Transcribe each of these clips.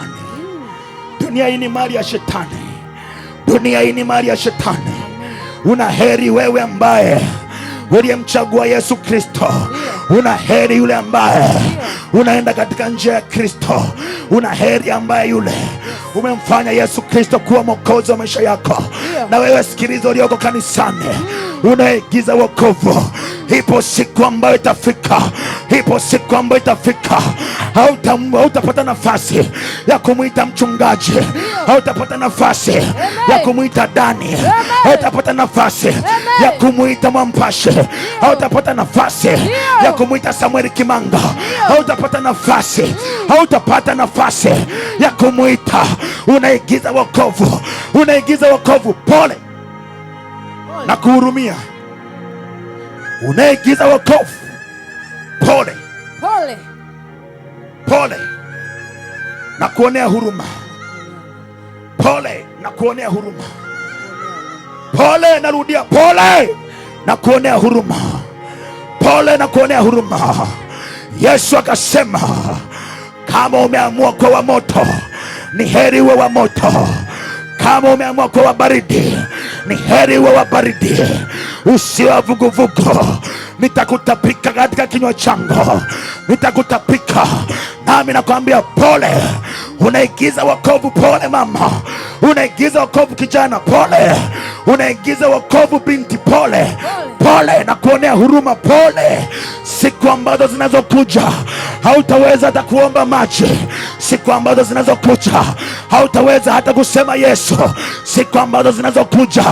shetani. Dunia hii ni mali ya shetani. Dunia hii ni mali ya shetani. Una heri wewe ambaye uliyemchagua Yesu Kristo. Una heri yule ambaye unaenda katika njia ya Kristo. Una heri ambaye yule umemfanya Yesu Kristo kuwa mwokozi wa maisha yako. Na wewe sikiliza, ulioko kanisani, unaigiza wokovu, ipo siku ambayo itafika, ipo siku ambayo itafika, hautapata nafasi ya kumwita mchungaji, hautapata nafasi ya kumwita Dani, hautapata nafasi ya kumwita Mwampashe, hautapata nafasi ya kumwita Samueli Kimanga, hautapata nafasi, hautapata nafasi ya kumwita. Unaigiza wokovu, unaigiza wokovu. Pole na kuhurumia, unaigiza wokovu. Pole Pole. Pole na kuonea huruma, pole na kuonea huruma, pole, narudia, pole na kuonea huruma, pole na kuonea huruma. Yesu akasema, kama umeamua kuwa wa moto, ni heri uwe wa moto. Kama umeamua kuwa wa baridi, ni heri uwe wa baridi, usiwe wa vuguvugu. Nitakutapika katika kinywa changu, nitakutapika. Nami nakwambia pole, unaigiza wokovu. Pole mama, unaigiza wokovu kijana, pole, unaigiza wokovu binti, pole pole, na kuonea huruma, pole. Siku ambazo zinazokuja hautaweza hata kuomba maji. Siku ambazo zinazokuja hautaweza hata kusema Yesu. Siku ambazo zinazokuja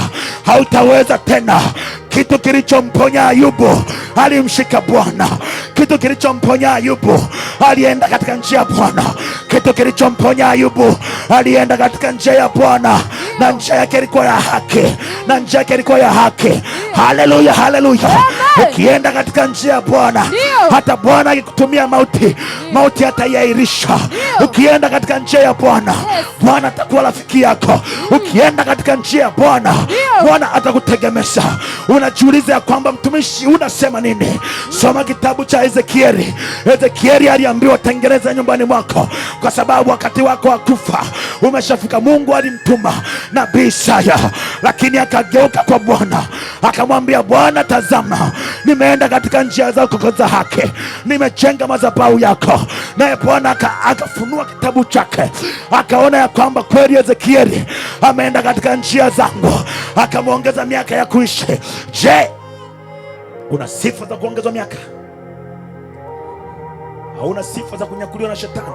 hautaweza tena. Kitu kilichomponya Ayubu, alimshika Bwana. Kitu kilichomponya Ayubu, alienda katika njia ya Bwana. Kitu kilichomponya Ayubu, alienda katika njia ya Bwana, na njia yake ilikuwa ya haki, na njia yake ilikuwa ya haki. Haleluya, haleluya! Ukienda katika njia ya Bwana, hata Bwana akikutumia mauti, mauti hataiahirisha. Ukienda katika njia ya Bwana, Bwana atakuwa rafiki yako. Ukienda katika njia ya Bwana, Bwana atakutegemesha. Unajiuliza ya kwamba mtumishi, unasema nini? Soma kitabu cha Ezekieli. Ezekieli aliambiwa tengeneza nyumbani mwako, kwa sababu wakati wako wa kufa umeshafika. Mungu alimtuma nabii Isaya, lakini akageuka kwa Bwana akamwambia Bwana, tazama, nimeenda katika njia zako za haki, nimejenga madhabahu yako. Naye Bwana akafunua kitabu chake, akaona ya kwamba kweli Ezekieli ameenda katika njia zangu, akamwongeza miaka ya kuishi. Je, una sifa za kuongezwa miaka? Hauna sifa za kunyakuliwa na shetani?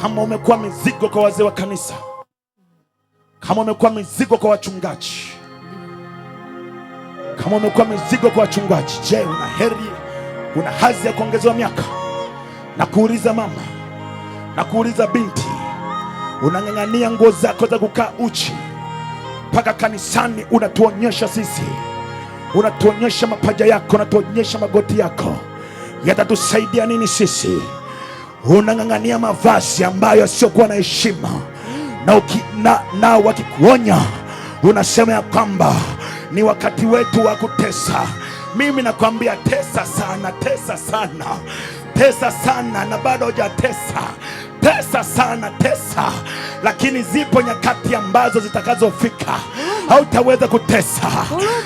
Kama umekuwa mizigo kwa wazee wa kanisa, kama umekuwa mizigo kwa wachungaji, kama umekuwa mizigo kwa wachungaji, je, una heri, una hadhi ya kuongezewa miaka? Na kuuliza mama, na kuuliza binti, unang'ang'ania nguo zako za kukaa uchi mpaka kanisani, unatuonyesha sisi, unatuonyesha mapaja yako, unatuonyesha magoti yako, yatatusaidia nini sisi? Unang'ang'ania mavazi ambayo yasiokuwa na heshima, na wakikuonya unasema ya kwamba ni wakati wetu wa kutesa. Mimi nakwambia tesa sana, tesa sana, tesa sana, na bado hujatesa. Tesa sana, tesa, lakini zipo nyakati ambazo zitakazofika hautaweza kutesa.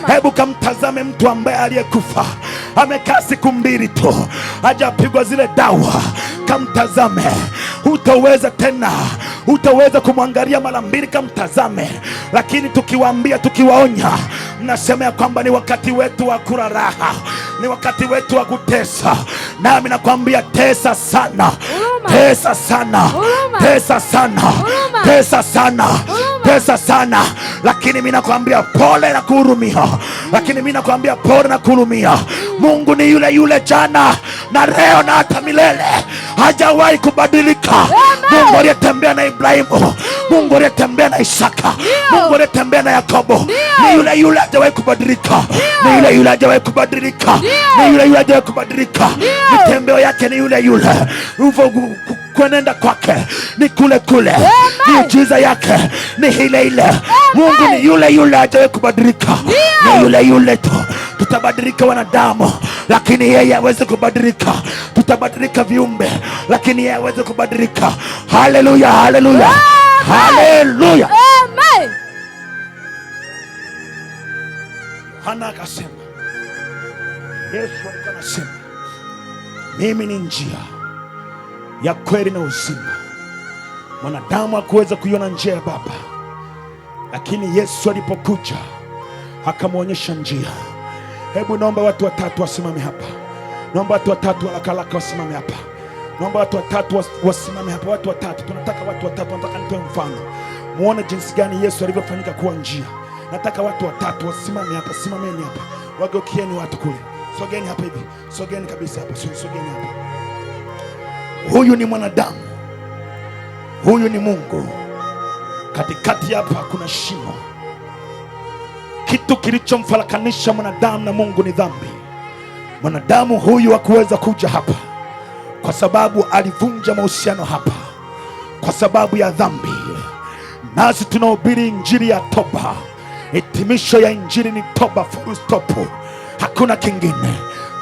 Hebu kamtazame mtu ambaye aliyekufa amekaa siku mbili tu, hajapigwa zile dawa. Kamtazame, hutaweza tena, hutaweza kumwangalia mara mbili. Kamtazame. Lakini tukiwaambia, tukiwaonya, mnasema ya kwamba ni wakati wetu wa kula raha, ni wakati wetu wa kutesa. Nami nakwambia tesa sana, tesa sana, tesa sana, tesa sana, tesa sana. Lakini mimi nakwambia pole na kuhurumia, lakini mimi nakwambia pole na kuhurumia. Mungu ni yule yule jana na leo na hata milele, hajawahi kubadilika. Mungu aliyetembea na Ibrahimu, Mungu aliyetembea na Isaka, Mungu aliyetembea na Yakobo ni yule yule, hajawahi kubadilika. Ni yule yule, hajawahi kubadilika. Ni yule yule, hajawahi kubadilika. Mitembeo yake ni yule yule, kuenenda kwake ni kule kule, miujiza yake ni ile ile. Mungu ni yule yule, hajawahi kubadilika, ni yule yule tu. Tutabadilika wanadamu, lakini yeye hawezi kubadilika. Tutabadilika viumbe, lakini yeye hawezi kubadilika. Haleluya, haleluya, haleluya. Amen. Yohana akasema, Yesu alikuwa anasema, mimi ni njia ya kweli na uzima. Mwanadamu hakuweza kuiona njia ya Baba, lakini Yesu alipokuja akamwonyesha njia. Hebu naomba watu watatu wasimame hapa, naomba watu watatu haraka wasimame hapa, naomba watu watatu wasimame hapa, watu watatu. Tunataka watu watatu, nataka nitoe mfano muone jinsi gani Yesu alivyofanyika kuwa njia. Nataka watu watatu wasimame hapa, simameni hapa, wageukieni watu kule, sogeni hapa hivi, sogeni kabisa hapa, sogeni hapa. Huyu ni mwanadamu, huyu ni Mungu. Katikati hapa kuna shimo. Kitu kilichomfarakanisha mwanadamu na Mungu ni dhambi. Mwanadamu huyu hakuweza kuja hapa kwa sababu alivunja mahusiano hapa kwa sababu ya dhambi. Nasi tunahubiri injili ya toba. Hitimisho ya injili ni toba, full stop, hakuna kingine.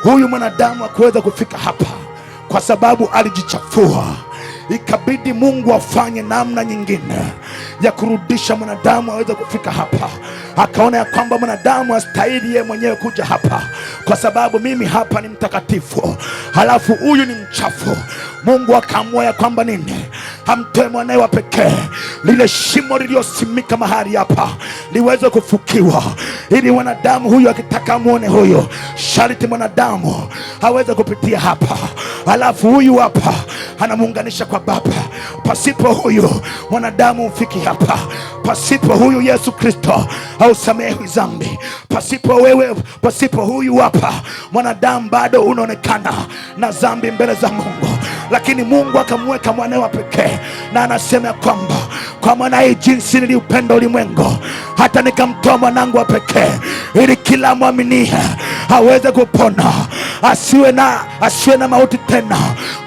Huyu mwanadamu hakuweza kufika hapa kwa sababu alijichafua. Ikabidi Mungu afanye namna nyingine ya kurudisha mwanadamu aweze kufika hapa. Akaona ya kwamba mwanadamu hastahili yeye mwenyewe kuja hapa, kwa sababu mimi hapa ni mtakatifu, halafu huyu ni mchafu. Mungu akaamua ya kwamba nini, amtoe mwanawe wa pekee, lile shimo lililosimika mahali hapa liweze kufukiwa, ili mwanadamu huyu akitaka amwone huyu, sharti mwanadamu aweze kupitia hapa, halafu huyu hapa anamuunganisha kwa Baba. Pasipo huyu mwanadamu hufiki hapa. Pasipo huyu Yesu Kristo hausamehewi dhambi. Pasipo wewe, pasipo huyu hapa, mwanadamu bado unaonekana na dhambi mbele za Mungu, lakini Mungu akamweka mwanawe wa pekee, na anasema kwamba kwa maana hii jinsi niliupenda ulimwengu hata nikamtoa mwanangu wa pekee, ili kila mwaminie aweze kupona, asiwe na mauti tena,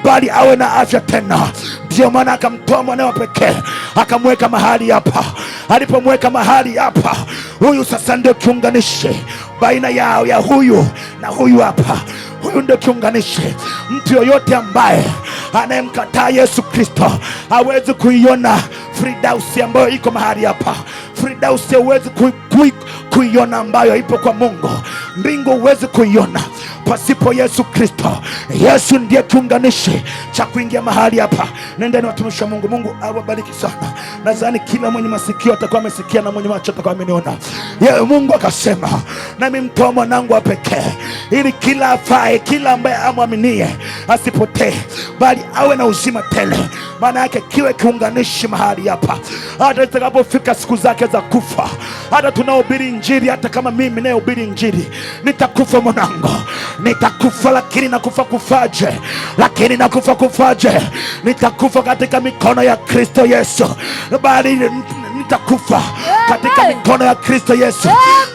bali awe na afya tena. Ndio maana akamtoa mwanawe wa pekee akamweka mahali hapa. Alipomweka mahali hapa, huyu sasa ndio kiunganishi baina yao ya huyu na huyu hapa. Huyu ndio kiunganishi. Mtu yoyote ambaye anayemkataa Yesu Kristo hawezi kuiona Fridausi ambayo iko mahali hapa. Fridausi huwezi kuiona ambayo ipo kwa Mungu. Mbingu huwezi kuiona pasipo Yesu Kristo. Yesu ndiye kiunganishi cha kuingia mahali hapa. Nendeni watumishi wa Mungu. Mungu awabariki sana. Nadhani kila mwenye masikio atakuwa amesikia na mwenye macho atakuwa ameniona. Mungu akasema, nami mtoa mwanangu wa pekee, ili kila afae, kila ambaye amwaminie asipotee, bali awe na uzima tele. Maana yake kiwe kiunganishi mahali hapa, hata itakapofika siku zake za kufa. Hata tunaohubiri injili, hata kama mimi nayehubiri injili nitakufa mwanangu, nitakufa, lakini nakufa kufaje? Lakini nakufa kufaje? Nitakufa katika mikono ya Kristo Yesu, bali nitakufa katika mikono ya Kristo Yesu.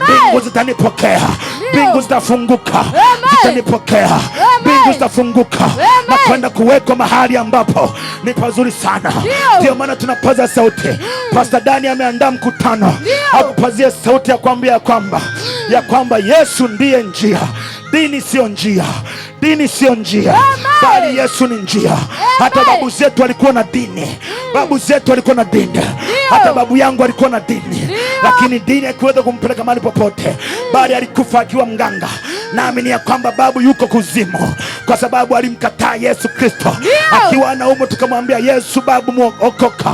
Mbingu zitanipokea, mbingu zitafunguka, zitanipokea, mbingu zitafunguka na kwenda kuwekwa mahali ambapo ni pazuri sana. Ndio maana tunapaza sauti. Pastor Dani ameandaa mkutano akupazie sauti ya kuambia ya kwamba Yesu ndiye njia. Dini sio njia, dini sio njia, bali Yesu ni njia. Hata babu zetu walikuwa na dini, babu zetu walikuwa na dini, hata babu yangu alikuwa na dini, lakini dini haikuweza kumpeleka mahali popote, bali alikufa akiwa mganga. Naamini ya kwamba babu yuko kuzimu kwa sababu alimkataa Yesu Kristo akiwa anaumwa. Tukamwambia Yesu, babu muokoka,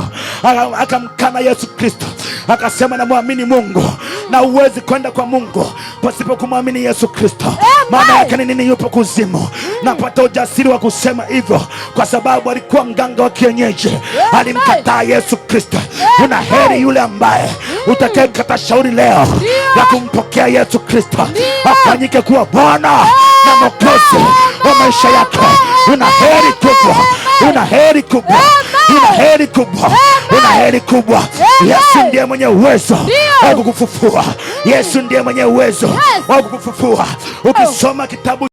akamkana Yesu Kristo, akasema namwamini Mungu, na uwezi kwenda kwa Mungu pasipo kumwamini Yesu Kristo. Maana yake ni nini? Yupo kuzimu. Napata ujasiri wa kusema hivyo kwa sababu alikuwa mganga wa kienyeji, alimkataa Yesu Kristo. Una heri yule ambaye utakayekata shauri leo la kumpokea Yesu Kristo afanyike kuwa Bwana na Mwokozi wa maisha yako. Una heri kubwa, una heri kubwa, una heri kubwa, una heri kubwa. Yesu ndiye mwenye uwezo wa kukufufua. Yesu ndiye mwenye uwezo wa kukufufua. Ukisoma kitabu